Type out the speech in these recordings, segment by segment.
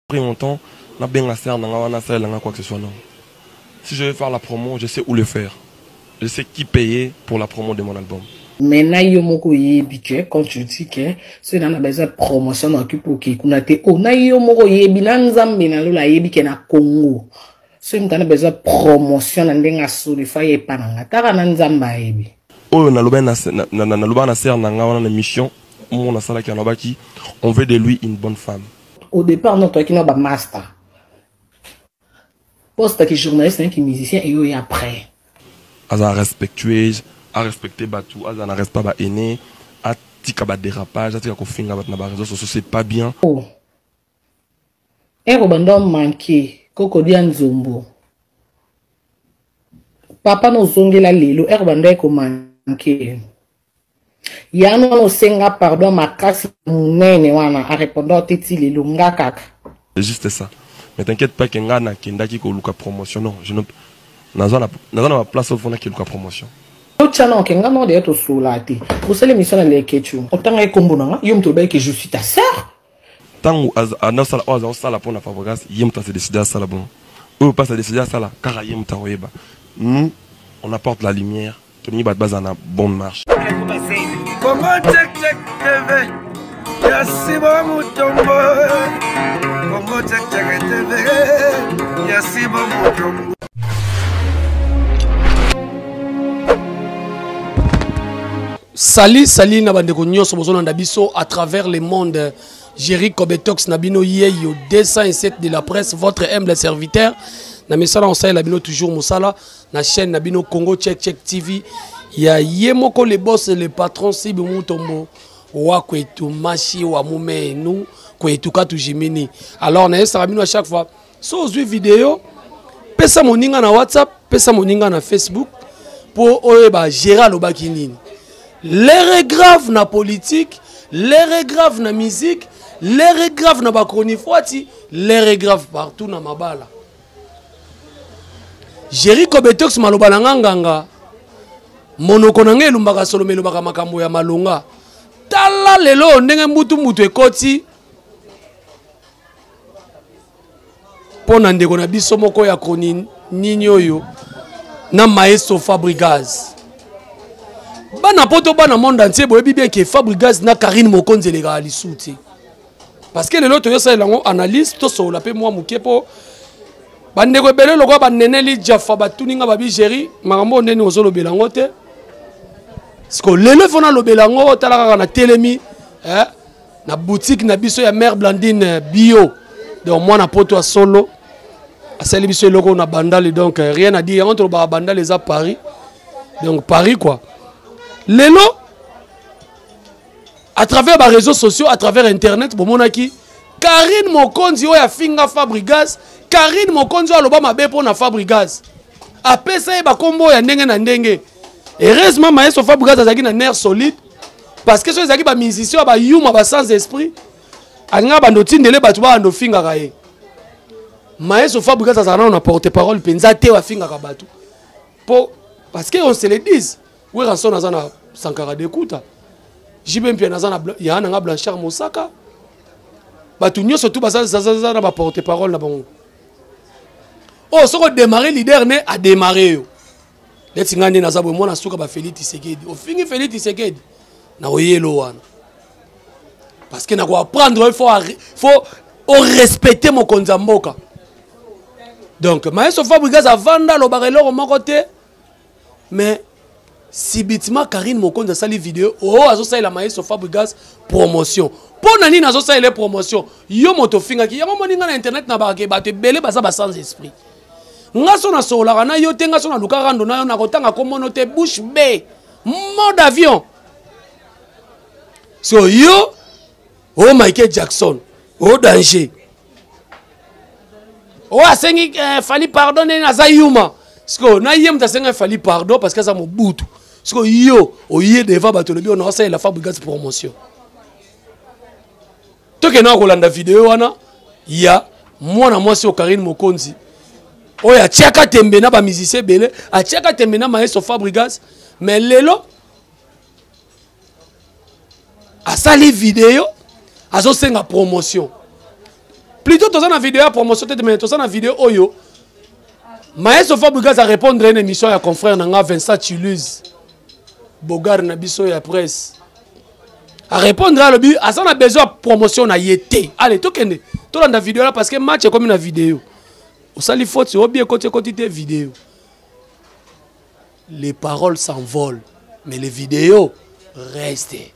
Pris mon temps, nabenga sœur na nga wana asalela nga quoi que ce soit non. Si je veux faire la promo, je sais où le faire. Je sais qui payer pour la promo de mon album. Mais na yo moko oyebi que quand tu dis que soki na na besoin promotion na okipe okei kuna te o oh, na yo moko oyebi na nzambe na lola ayebi ke na Congo soki moto ana besoin promotion na ndenge asolo ifo aye epa na nga taka na nzambe ayebi. Oyo naloba na naloba na sœur na nga wana na mission moko nasalaki alobaki on veut de lui une bonne femme. Au départ non toyaki na ba master poste ki journaliste na ki musicien eyo ya après. Azala respectueuse, a respecter batu, azala na respect ba aines, atika ba derapage, atika kofinga batu na ba reseaux sociaux, c'est pas bien. Oh. Ero banda manquer koko dia nzombo. Papa no zongela lelo ero banda ko manquer. Yana wana osenga pardon makasi munene wana a répondre te ti lelo nga kaka. C'est juste ça. Mais t'inquiète pas que nga nakendaki koluka promotion non, je ne naza na naza na ba place oyo fona keluka promotion. Otya na oke nga nao deya tosolola te. Osali émission na Leketchou. Otanga ye kombo na nga, yo moto olobaki que je suis ta sœur. Tango azosala oyo azosala mpona Fabregas, ye moto ase décide asala bongo. Oyo mpasi adécide asala kaka ye moto akoyeba. Nous, on apporte la lumière. Tolingi bato bazala na bonne marche. Congo Check Check TV ya Simon Mutombo Congo Check Check TV ya Simon Mutombo. Salut, salut na bandeko nyonso bozolanda biso à travers le monde. Jerry Kobetox na bino yeyo 207 de la presse, votre humble serviteur. Na misala osalela bino toujours mosala na chaîne na bino Congo Check Check TV ya ye moko le boss le patron Sibi Mutombo wa kwetu mashi wa mumenu kwetu katujimini. Alors na yesaka bino à chaque fois so ozwi video pesa moninga na WhatsApp, pesa moninga na Facebook po oyeba Gérard alobaki nini. L'heure est grave na politique, l'heure est grave na musique, l'heure est grave na ba chronifuati, l'heure est grave partout na mabala. Jerry Kobetox maloba na nga nganga monoko na nga elumbaka solo melobaka makambo ya malonga. Tala lelo ndenge mbutu mbutu ekoti mpo na ndeko na biso moko ya kroni nini oyo na maestro Fabregas. Bana poto bana monde entier boyebi bien que Fabregas na Karine Mokonzi elekaka lisusu te. Parce que lelo toyosalela yango analyse tosolola mpe mwa moke mpo bandeko ebele lokola baneneli jafa batuni nga babi Jerry makambo oyo ndeni ozolobela yango te. Siko lelo ifo nalobela yango, tala kaka na telemi eh, na boutique na biso ya mère Blandine bio. Donc mwana poto ya solo asali biso eloko na Bandal, donc rien à dire. Yango tolobaka Bandal eza Paris, donc Paris quoi. Lelo à travers ba réseaux sociaux, à travers internet, bomonaki Karine Mokonzi oyo afinga Fabregas, Karine Mokonzi oyo aloba mabe mpo na Fabregas, apesa ye bakombo ya ndenge na ndenge. Heureusement maestro Fabregas azalaki na nerf solide, parce que soki ezalaki ba musiciens ya ba yuma ba sans esprit, alingaka bando tindele bato ba bando fingaka ye. Maestro Fabregas azalaka nano na porte-parole mpenza te, afingaka bato po parce que on se le dise, Werrason aza na Sankara Dekuta, JB Mpiana aza na ya nanga Blanchard Mosaka, bato nyonso tu baza za na ba porte-parole na bango. Oh, soko démarrer leader ne a démarrer yo. Neti nga nde naza boye mwana suka ba Félix Tshisekedi. Ofingi Félix Tshisekedi na oyelo wana. Parce que na ko apprendre il faut faut respecter mokonzi ya mboka. Donc maestro Fabregas avanda alobaka eloko moko te, mais subitement Karine Mokonzi asali video oh azosalela maestro Fabregas promotion. Mpo na nini azosalela promotion? Yo moto ofingaki yango moni nga na internet na bakake bato ebele baza ba sans esprit. Nga so nasololaka na yo te, nga so naluka rando na yo nakotanga kombono te, bouche bée, mode avion. So yo oh Michael Jackson, oh danger. Oh asengi Fally pardon nene aza yuma. Siko na ye moto asengi Fally pardon parce que aza mobutu. Siko yo oye devant bato lobi on asalela Fabregas promotion. Tokende na kolanda video wana ya mwana mwasi o Karine Mokonzi oyo atiaka tembe na ba musiciens ebele, atiaka tembe na maestro Fabregas, mais lelo asali video azosenga promotion. Plutôt toza na video ya promotion te, mais toza na video oyo Maestro Fabregas a répondre une émission ya confrère na nga Vincent Chiluse, Bogar na biso ya presse. A répondre alobi aza na besoin ya promotion na ye te. Allez, tokende tolanda video là parce que match ekomi na video. Osali faute obi ekoti ekoti te video. Les paroles s'envolent mais les vidéos restent.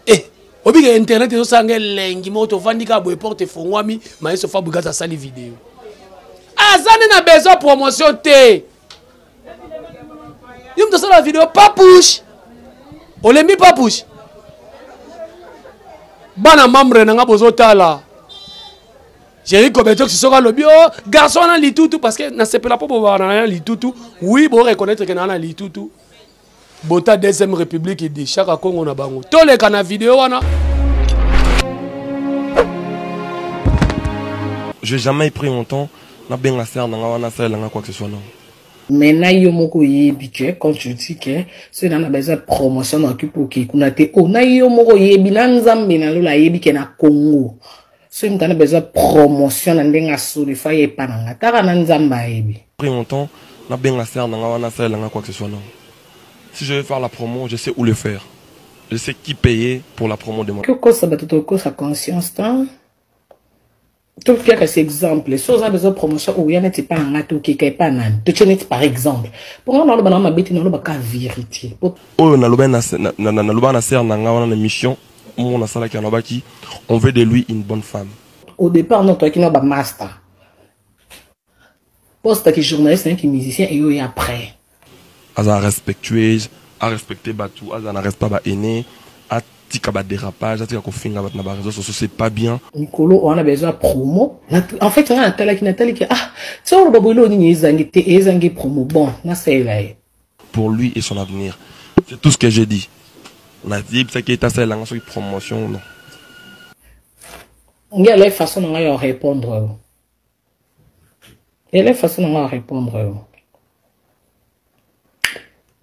Eh, obika internet ezosala nga elengi moko tovandi kaka boye porte efongwami maestro Fabregas asali video. Aza nde na besoin promotion te. Yo moto asala video papouche. Olembi papouche. Bana membre na nga bozotala. Jerry Kobetox soki alobi oh garçon wana litutu parce que nasepela mpo bobana na litutu. Oui, bo reconnaître que na na litutu. Bota deuxième république de chaque Congo na bango. Toleka na video wana. J'ai jamais pris mon temps na benga sœur na nga wana salela nga quoi que ce soit non. Mais na yo moko oyebi que quand tu dis que soki na na besoin promotion na okipe okei kuna te, oh na yo moko oyebi na Nzambe na lola ayebi ke na Congo soki moto ana besoin promotion na ndenge asolo efa ye epa na nga taka na Nzambe ayebi. Pris mon temps na benga sœur na nga wana salela nga quoi que ce soit non. Si je veux faire la promo, je sais où le faire. Je sais qui payer pour la promo de mon. Kokosa bato tokosa conscience tant. Topiaka si exemple so oza besoin promotion oya neti epa na nga te okeka epa nani totie neti par exemple mpo nga naloba na mabe te nalobaka vérité. Oyo naloba na sœur na nga wana na mission moko nasalaki alobaki on veut de lui une bonne femme. Au départ non toyaki na ba master poste ki journaliste na ki musicien et oyo après. Aza respectueuse, a respecter batu, aza na respect ba aîné, atika ba dérapage, atika kofinga batu na ba réseaux sociaux, c'est pas bien. Mikolo wana besoin promo. En fait nga natalaki natalaki ah tso ba boilo nini ezangi te ezangi promo bon na salela ye. Pour lui et son avenir. C'est tout ce que j'ai dit. Na dit ça qui est ça la promotion non. Ngela façon na ya répondre. Ele façon na nga répondre.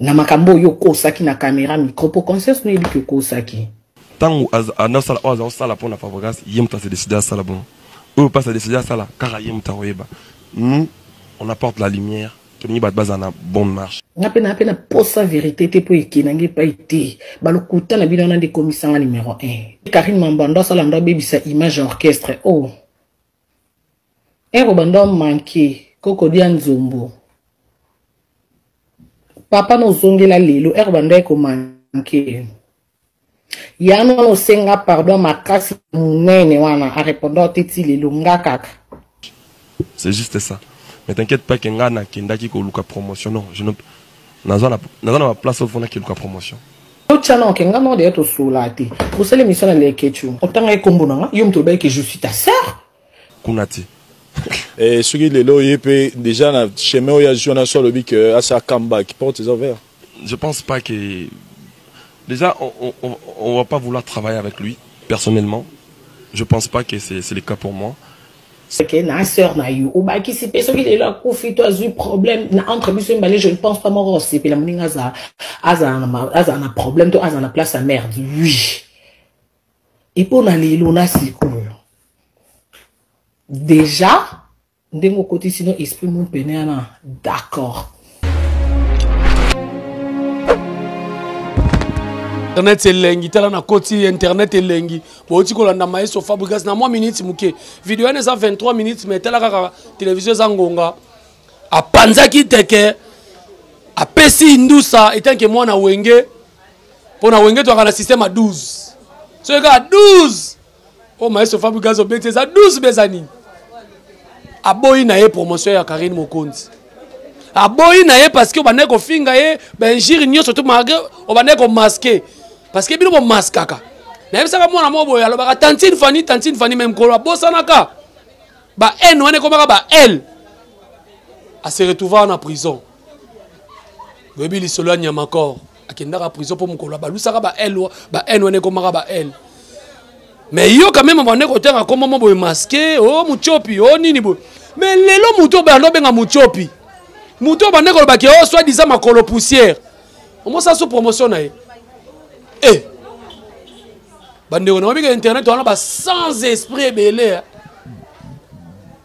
Na makambo oyo okosaki na caméra micro po conscience no yebi ke okosaki. Tango azosala oyo azosala mpona Fabregas, ye moto ase décidé asala bon. Oyo passe a décidé asala kaka ye moto akoyeba. Nous, on apporte la lumière, tolingi bato bazala na bonne marche. Nga pe na pe na posa vérité te po ekenda nge epai te. Balokuta na bino wana nde ekomisanga numéro 1. Karine Mambando asala ndo abebisa image ya orchestre. Oh. Ero bando manqué koko dia nzombo. Papa no zongela lelo ero bando eko manqué. Yano no senga pardon makasi munene wana a répondre te ti lelo nga kaka. C'est juste ça. Mais t'inquiète pas que nga na kendaki ko luka promotion non, je ne naza na naza na place au fond na luka promotion. Otya na okenga no de to sola te. Osali mission na lekechu. Otanga ekombo na nga, yo mto ba que je suis ta sœur. Kuna te. Et soki lelo ye pe déjà na chemin oyo azwi wana so alobi que asa comeback, porte eza ouverte. Je pense pas que déjà on va pas vouloir travailler avec lui personnellement. Je pense pas que c'est le cas pour moi. C'est que na sœur na yo obakisi pe soki lelo akufi to azwi problème na entre biso mibale, je ne pense pas moko osepela moninga aza aza na problème to aza na place ya merde. Oui. Et pour na lelo na sikoyo déjà ndenge okoti sino esprit mon pene wana d'accord. Internet elengi, tala na koti internet elengi. Boti kolanda maestro Fabregas na mwa minute muke. Video wana eza 23 minutes mais tala kaka télévision eza ngonga. Apanzaki teke apesi ndusa etant que mwana wenge. Pona wenge to na système à 12. Soki kaka 12. Oh maestro Fabregas obeti eza 12 beza nini? Aboyi na ye promotion ya Karine Mokonzi. Aboyi na ye parce que obandaki kofinga ye ba injure nyonso to malgré obandaki komaske parce que bino bomaskaka. Nayebisaka mwana moko boye alobaka tantine Fanny, tantine Fanny, même kolo abosanaka ba N wana ekomaka ba L. A se retrouva na prison. Boyebi lisolo ya Nyamakor akendaka prison mpo mokolo abalusaka ba L, ba N wana ekomaka ba L. Mais yo quand même obandaki kotanga kombo mo boye masqué, oh Muchopi, oh nini boye. Mais lelo moto oyo bando benga Muchopi. Moto oyo bande koloba ke oh soit disant makolo poussière. Omosa sous promotion na ye. Eh. Bandeko na bika internet wana ba sans esprit ebele. Eh.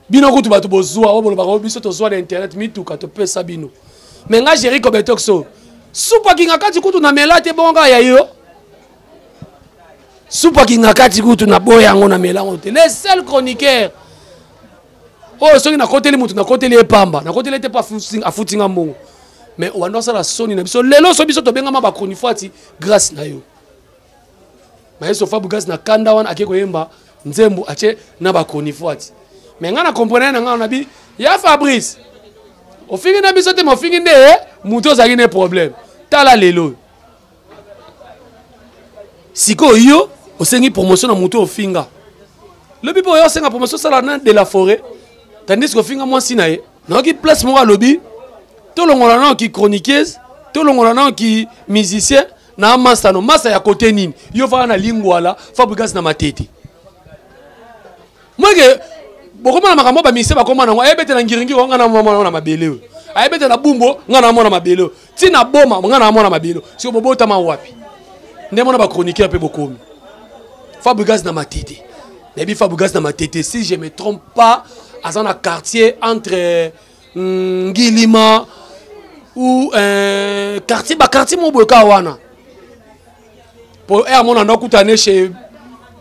Bino kutu bato bozwa oyo bolobaka oyo biso tozwa na internet mituka topesa bino. Mais nga Jerry Kobetoxo supa kinga kati kutu na mela te bongo kaka ya yo. Supa kinga kati kutu na boya yango na mela yango te. Les seuls chroniqueurs oyo soki nakoteli moto nakoteli ye pamba nakoteli ye te mpo afuti nga mbongo mais obanda osala soni na biso lelo so biso tobengama bachronifuati grâce na yo maestro fabregas na kanda wana ake koyemba nzembo atie na bachronifuati mais ngai na comprene na ngai nabi ya fabrice ofingi na biso te ma ofingi nde eh, moto ozalaki ne problème tala lelo oyo sikoyo yo osengi promotion na moto ofinga lobi mpe oyo osenga promotion osala na de la forêt tandis kofinga mwasi na ye nayoki place moko alobi tolongola nao ki chroniqueuse tolongola nao ki musicien na masa no masa ya kote nini yo faka na lingwala fabrigas na matete mweke bokomona makambo bamise bakoma nango ayebete na ngiringiri nga na mona na mabele oyo ayebete na bumbo nga na mona mabele oyo ti na boma nga na mona mabele oyo siko bobotama wapi nde mona bachroniqueur mpe bokomi fabrigas na matete nayebi fabrigas na matete si je me trompe pas aza na quartier entre mm, ngilima ou euh, quartier baquartier moko boye kaka wana po ere mona ndo akutane chez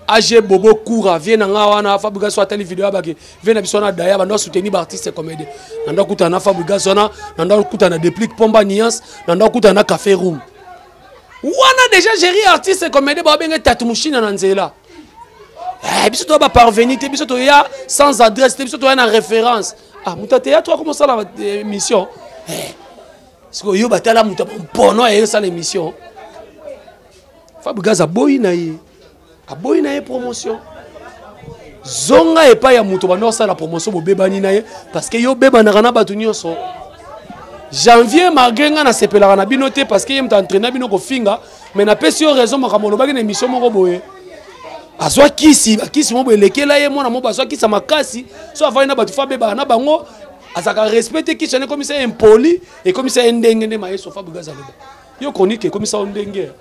ag bobo koura vie na nga wana fabrigas atali video abake vie na biso wana daya bando asoutenir baartiste comédien na ndo akutana na fabrigas wana na ndo akutana na déplique pomba nuance na ndo akutana na café room wana déjà géri artiste comédien babenge tatu mushina na nzela eh, biso toya baparveni te biso toya sans adresse te biso toya na référence ah moto ya théâtre akoma osala émission eh, sikoyo yo batala moto ya mpono aye osala émission fabrigaz aboyi na ye aboyi na ye promotion zonga epai ya moto banda osala promotion bobebani na ye parce que yo obebanaka na bato nyonso janvier malgré ngai nasepelaka na bino te parce que ye moto entraîna bino kofinga mais napesi yo raison makambo olobaki na émission moko boye azwa kisi bakisi moko boye elekela ye mwana moko azwa kisi ya makasi so avandi na bato fo abebaka na bango azalaka respect te kisi wana ekomisa ye impoli ekomisa ye ndenge nde mayeso fabrigas aloba yo chronique ekomisa yo ndenge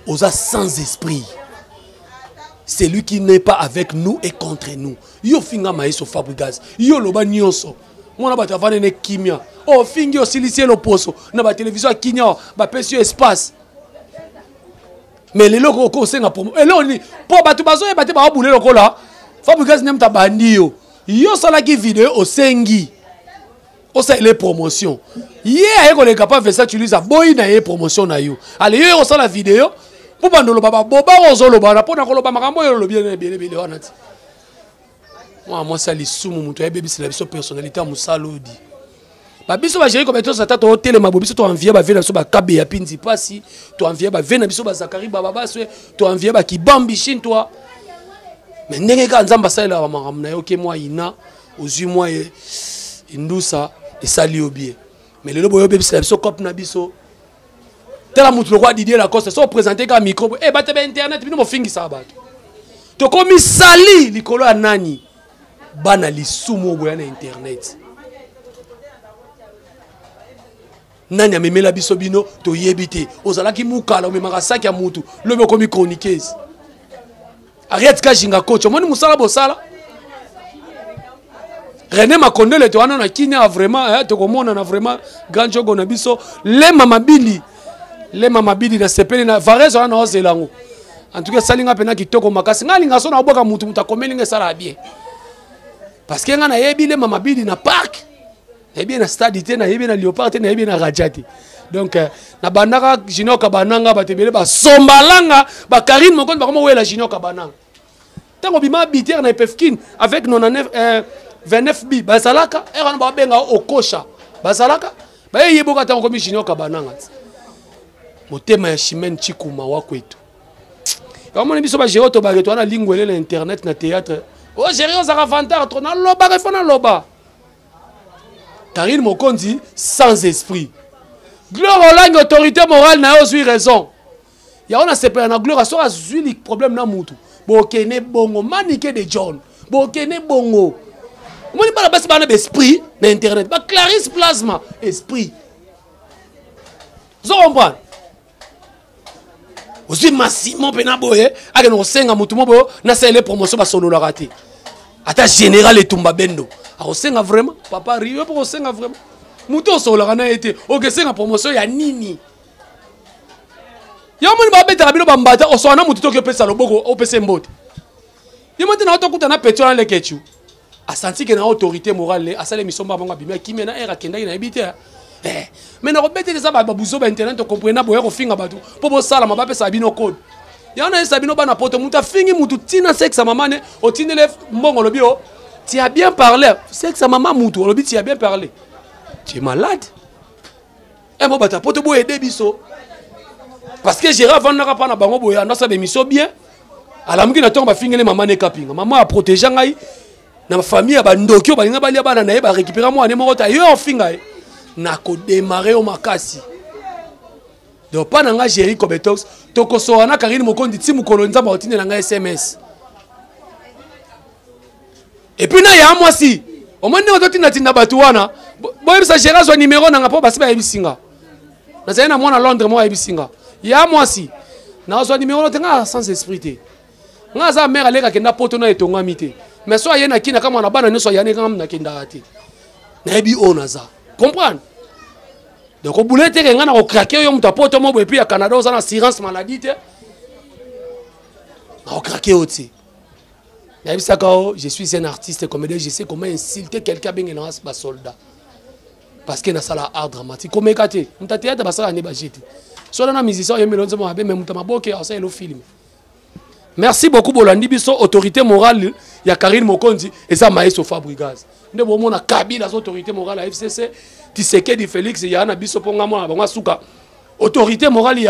oza sans esprit celui qui n'est pas avec nous est contre nous yo finga mayeso fabrigas yo loba nyonso mwana bato avandi ne kimia ofingi oh, osilisi ye loposo na batelevizio ya kinia bapesi yo espace mais lelo okoki osenga promo eloko nini mpo bato bazoyeba te baobule lokola fabrigas nde moto abandi yo yo osalaki video osengi osalele promotion ye aye koleka pa vesa tulise aboyi na ye promotion na yo ale yo ye kosala video mpo bando oloba baboba oyo ozoloba wana mpo na koloba makambo oyo olobi ebelebele wana ti mwana mwasi ya lisumu moto ayebebisela biso personnalité ya mosala oyo di babiso bageri kobe tosa ata totelema bo biso toenvie bavie na biso bakabe ya pinzi mpasi toenvie bavie na biso bazakari bababaswe toenvie bakibambi shintwa me ndenge kaka nzambe asalelaka makambo na yo ke mwa ina ozwi mwa indusa esali yo bien mais lelo boyo obebisela biso cope na biso tala motu lokola didier lacoste so opresente kaka micro e bato ba internet bino bofingisaka bato tokomi sali likolo ya nani bana lisumu oyo boya na internet nani amemela biso bino toyebi te ozalaki mukala omemaka saki ya mutu lobi okomi chroniqueuse ariette kajinga coach omoni mosala bosala rené makondele to wana na kinia vraiment eh, tokomonana vraiment grand jogo na biso lema mabili lema mabili nasepeli na varese wana naozela yango en tout cas esali nga mpena kitoko makasi ngai alinga so naobwaka mutu mutu akomeli nga esalaka bien parce que ngai nayebi lema mabili na park nayebi ye na stade te nayebi ye na leopard te nayebi ye na raja te donc euh, nabandaka junior kabananga bato ebele basombalanga bakarine mokonzi bakoma wela junior kabananga ntango obima bitiere na epefkin avec 99, euh, 29 bi bazalaka ere wana babenga okosha bazalaka bayeyeboka ntango okomi junior kabananga motema ya chimene chikuma wakwetu yango moni biso bagere tobake towana lingwele na internet na théâtre o oh, gere ozalaka vantard tro nalobaka ifo naloba Karine Mokonzi sans esprit. Gloire Olangi autorité morale na yo ozwi raison. Yango nasepela na Gloire soki azwi li problème na mutu. Bokene bongo Manike de John. Bokene bongo. Omoni bana basi bana ba esprit na internet. Ba Clarisse Plasma esprit. Ozo comprendre? Ozwi Massimo mpe na boye akende kosenga motu mo boye nasalele promotion, basololaka te. Ata général Etumba Bendo akosenga vraiment papa Rio mpo kosenga vraiment motu osololaka na ye te, okesenga promotion ya nini? Yo moni babetaka bino bambata, osola na motu te, oki opesa loboko, opesa mbote ye mo te. Na otokuta na petit wana lekechu asanti ke na autorité morale ne asala émission mba bango abimi akimi na aire akendaki nayebi te. Eh, mais nakobetela eza babuzo ba internet, okomprene na boya kofinga bato mpo bosalama bapesaka bino code yango. Nayesa bino bana poto, moto afingi motu ntina sexe ya mama ne otindele mbongo, olobi o tu as bien parlé. Sexe ya mama mutu, olobi tu as bien parlé, tu es malade. E mo bato ya poto boyede biso parce que Gérard avandaka mpa na bango boye, andasala émission bien, alamuki na ntongo bafingeli mama ne kapinga. Mama aprotege ngai na famille ya bandoki oyo balinga balia bana na ye, barécupéra mwana moko ta yo ofinga ye, nakodemare yo makasi. Donc mpa na ngai Géri Cobetox, tokosola na Karine Mokondi ti mokolo Nzambe akotindela ngai SMS. Et puis na ya mwasi, omoni ndenge ozotindatinda bato wana, boyebisa Géri azwa nimero nanga mpo basi bayebisi nga nazali na mwana Londres moko ayebisi nga ya mwasi nazwa nimero te. Nga sans esprit te, nga aza mare aleka akenda poto na etongami te, mais so aye na kina kama na bana nyonso ayane kanga nakendaka te, nayebi oyo naza comprendre. Donc obule teke nga na kokrake yo moto ya poto mo boye, et puis ya Canada oza na assurance maladie te, na kokrake yo te. Nayebisaka o je suis un artiste comédien, je sais comment insulter quelqu'un abengelanga basoldat parce que nasala art dramatique. Komeka te, moto ya théâtre basala nde baje te. Sola na musicien oyembela nzembo mabe, mais moto ya maboke asala elo film. Merci beaucoup, bolandi biso. Autorité morale ya Karine Mokonzi eza maestro Fabrigaz. Nde bomona Kabila aza autorité morale ya FCC, Tisekedi Félix ya na biso mpo nga mwana bango asuka autorité morale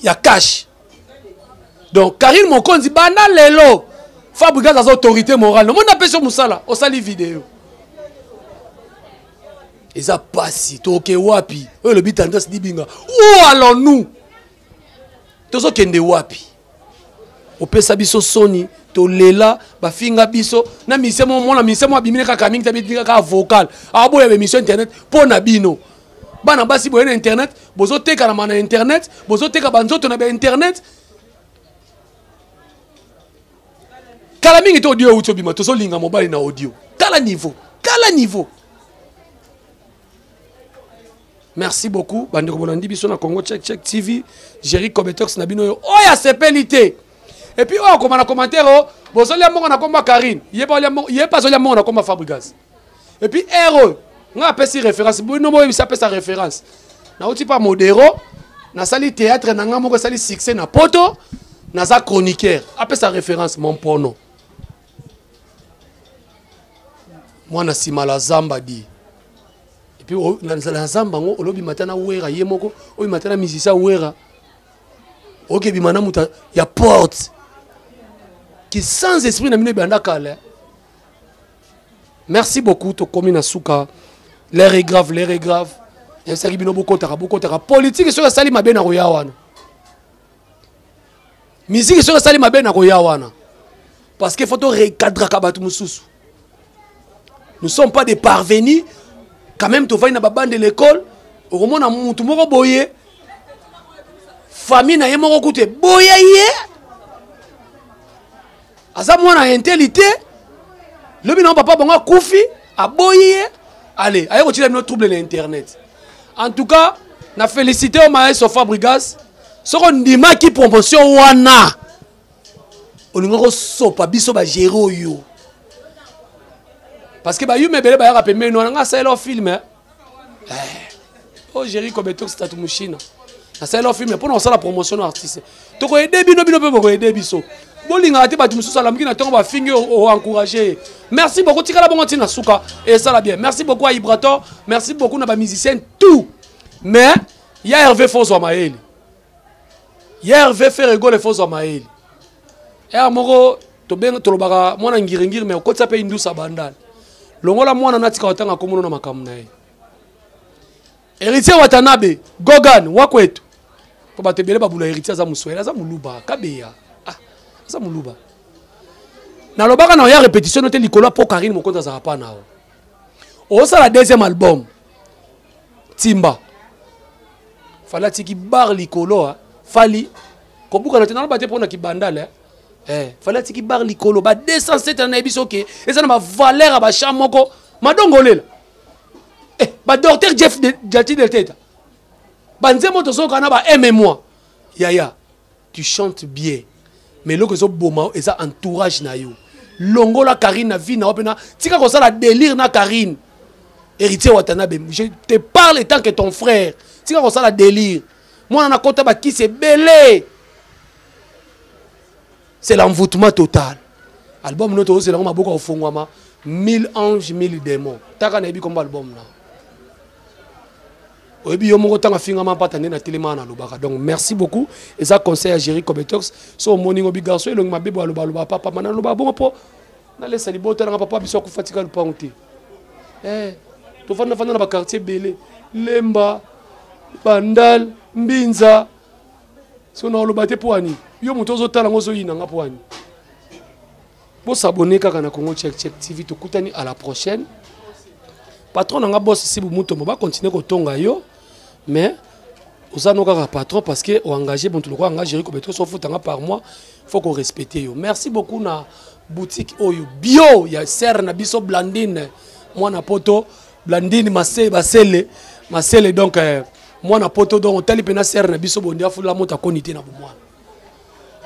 ya cash. Donc Karine Mokonzi, banda lelo Fabrigaz aza autorité morale. Nomoni apesi yo mosala, osali video, eza pasi. Toke wapi? Oyo elobi tendance dibinga, où allons-nous? Tozokende wapi? Opesa biso soni, tolela, bafinga biso na mise mo mona mise mo abimini kaka mingi tabi kaka vocal aboya baémission internet mpo na bino bana basi boye na internet, bozotekanama na internet, bozoteka banzoto na bainternet. Kala mingi te audio euti obima, tozolinga mobali na audio. Tala niveau, tala niveau. Merci beaucoup bandeko bolandi biso na Congo Check Check TV. Géri Cobetox na bino oyo oyo asepeli te, et puis oyo akoma na commentaire o bozolia mbongo na komba Karine, ye mpe azolia mbongo na komba Fabrigas. Et puis aire oyo ngai apesi référence, bino boyebisa apesa référence. Nauti pa modero, nasali théâtre na ngai moko esali succès na poto, naza chroniqueur, apesa référence. Mompono mwana nsima la zamba di. Et puis na zamba yango olobima ta na Wera ye moko, obima ta na musicien Wera, okebima na moto ya porte qui sans esprit na bino ebanda kala. Merci beaucoup, tokomi na suka. L'air est grave, l'air est grave. Yebisaki bino bokotaka, bokotaka politike soki asali mabe na koya wana, miziki soki asali mabe na koya wana, parce que faut torecadraka bato mosusu. Nous sommes pas des parvenus quand même, tovandi na babande de l'école. Okomona mutu moko boye, famille na ye moko kutu eboya ye, aza mwana ya inteli te, lobi na papa bango akufi, aboyi ye, ale aye kotiela bino trouble na internet. En tout cas na félicité o maestro Fabrigas, soki ondimaki promotion wana, olinga kosopa biso bagere oyo, parce que bayuma ebele bayaka pembeni wana. Nga asalela o film eh. O Géri Kobetox tatu mushina, nasalela o film mpona kosala promotion na artiste. Tokoyede bino, bino mpe bokoyede biso. Bolingaka te bato mosusu alamuki na ntongo bafingi, oencourage ye. Merci beaucoup, tikala bongo ntina suka esala bien. Merci beaucoup à Ibrator, merci beaucoup na bamusicien tout. Mais ya Hervé fozwa mayele, ya Hervé Ferregole fozwa mayele. Ere moko tobenga tolobaka mwana ngiringiri, mais okotisa mpe indusa bandal, longola mwana natika kotanga komono na makambo na ye. Héritier Watanabe Gogan wakwetu, mpo bato ebele babula Héritier aza moswahili, aza moluba kabeya. Ah, aza moluba. Nalobaka na oya répétition no te likolo mpo Karine Mokonzi azalaka pa na o osala deuxième album timba fali atiki bar likolo. Fally kobukana te, naloba te mpo na kibandale eh. Eh, Fally atiki bar likolo ba 207 na yebi soki eza na ba valeur ya ba champ moko madongo olela eh, ba docteur Jeff de Jati del Teta ba nzembo tozoyoka na ba aime moi yaya, tu chantes bien mais eloko ezoboma eza entourage na yo. Longola Karine na vie na yo mpena, tika kosala délire na Karine. Héritier Watanabe, je te parle tant que ton frère, tika kosala délire. Mwana nakota bakisi ebele, c'est l'envoûtement total. Album no tozozelango maboko akofongwama, 1000 anges 1000 démons, taka nayebi kombo album na oyebi yo moko ntango afingama mpata nde natelema nalobaka. Donc merci beaucoup, eza conseil ya Géri Cobetox. So omoni ngo bigarso elongi mabe bo alobaloba papa ma naloba bongo mpo nalesa libota nanga. Papa biso akufa tika lupango te eh, tofanda fanda na baquartier ebele, Lemba, Bandal, Mbinza. So na oloba te mpo ani yo moto ozotala ngo ozoyina nga mpo ani. Bosabone kaka na Congo Check Check TV. Tokutani à la prochaine. Patron na nga boss Sibu Mutombo, bakontinue kotonga yo, mais oza no kaka patron parce que oengage moto lokola nga Géri Kobeto, so ofutanga par mois, faut korespecte yo. Merci beaucoup na boutique oyo bio ya serre na biso Blandine mwana poto, Blandine Mase Basele Masele. Donc mwana poto, donc otali mpena serre na biso bondi afula moto akoni te na bomwana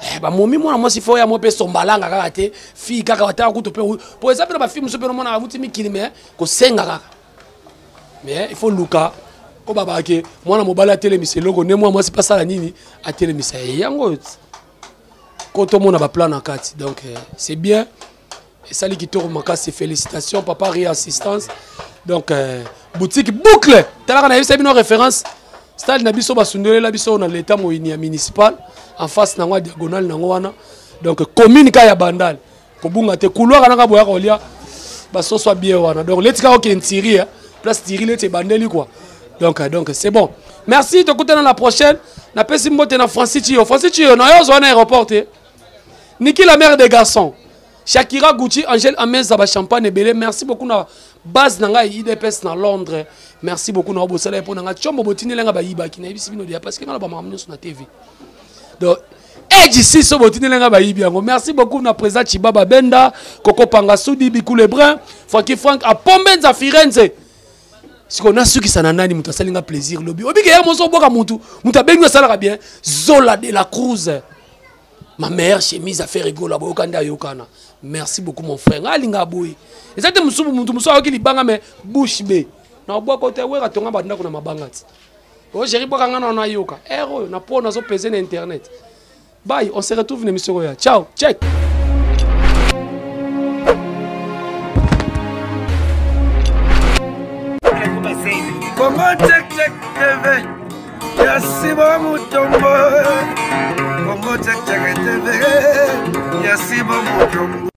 eh, bamomi mwana mwasi fo ya mo mpe sombalanga kaka te fille kaka bataka kutu mpe po eza mpe na bafille mosusu mpe nomona awuti mikili me kosenga kaka. Mais il faut luka oyo babake mwana mobali atelemisa eloko nde mwana mwasi mpe asala nini, atelemisa ye yango ko tomona baplan na kati. Donc c'est bien, esali kitoko makasi. Félicitations papa Ria Assistance. Donc boutique boucle talaka nayebisa bino référence stade na biso basundolela biso na l'état moyini ya municipal en face nango ya diagonale nango wana. Donc commune ka ya Bandal, kobunga te, couloir anaka boya kolia basoso ya bien wana. Donc leti kaka okende tiri place tiri leti ebandeli quoi. Donc c'est bon, merci, tokutana la prochaine. Napesi mbote na Francis Chio, Francis Chio na yo ozwa na aéroport te, Niki la mère des garçons, Shakira Gucci, Angèle Ameza, ba champagne ebele. Merci beaucoup na base na ngai IDPS na Londres. Merci beaucoup na bosala mpo na ngai tshombo botindela nga bayibaki na yebisi bino dia parce que nga na ba makambo nyonso na TV. Donc Edge Siso botindela nga bayibi yango. Merci beaucoup na président Chibaba Benda, Koko Pangasudi, Bikou Lebrun, Frankie Frank Apombenza Firenze. Sikoyo nasukisa na nani moto asali nga plaisir lobi obike ye moso obwaka mutu moto abengi asalaka bien Zola de la Cruz, ma meilleure chemise affaire egola boyoka nde ayokana. Merci beaucoup mon frère, ngai alingaka boye eza te mosusu motu mosusu ayoki libanga mais bouche be na obwaka te wera tonga bandako na mabanga ti o géri bwaka ngai na nayoka ere oyo na po nazopese na internet. Bye, on se retrouve na émission oyo. Ciao, check. Congo Check Check TV ya Sibo Mutombo. Congo Check Check TV ya Sibo Mutombo.